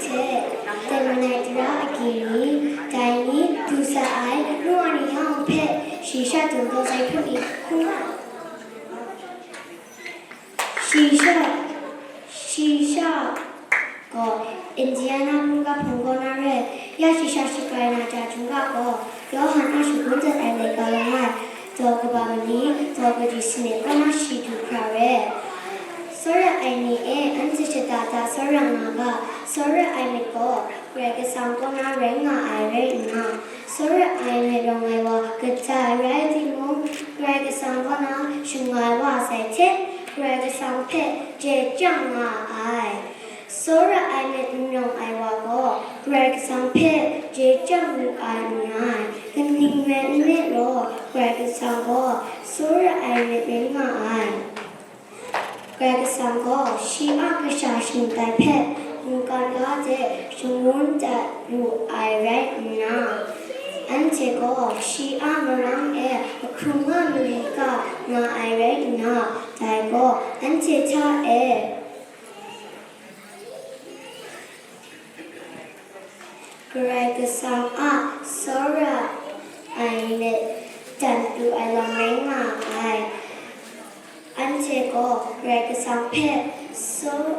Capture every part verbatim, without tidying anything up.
hte, Temanai tara agyi ni, dai ni du sa ai nu wa ni yawng hpe, shi sha dum taw sai hkrum i hkrum ai. Shi sha, shi sha gaw Indiana mungga hpung kaw na re, ya shi sha shagrai na ja hkungga gaw, Yawhan a shangun dat ai laika langai, daw kaba mali, daw kaji sanit kaw na shi du hkra re. Tsawra ai ni e, anhte shada da tsawra nga ga, tsawra ai myit gaw Karai Kasang kaw na rai nga ai rai nna, tsawra ai myit rawng ai wa kadai rai timung, Karai Kasang kaw na shangai wa sai hte, Karai Kasang hpe chye chyang nga ai. Tsawra ai myit n rawng ai wa gaw, Karai Kasang hpe chye chyang lu ai n rai, kaning rai nme law, Karai Kasang gaw tsawra ai myit rai nga ai. Karai Kasang gaw shi a kasha shingtai hpe mungkan ga de shangun dat lu ai rai nna, anhte gaw shi a marang e ahkrung nga mali ga nga ai rai nna, dai gaw anhte hta e Karai Kasang a tsawra ai myit dan pru ai lam rai nga ai. Anhte gaw Karai Kasang hpe tsaw-,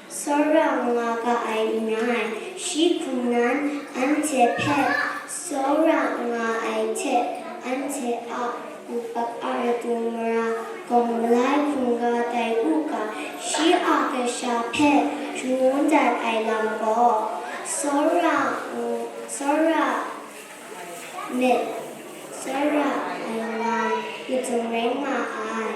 tsawra nga ga ai n rai, shi hkum nan anhte hpe tsawra nga ai hte, anhte a Npak a matu mara gaw malai hkungga tai u ga, shi a kasha hpe shangun dat ai lam gaw, tsawra, tsawra myit, tsawra ai lam madung rai nga ai.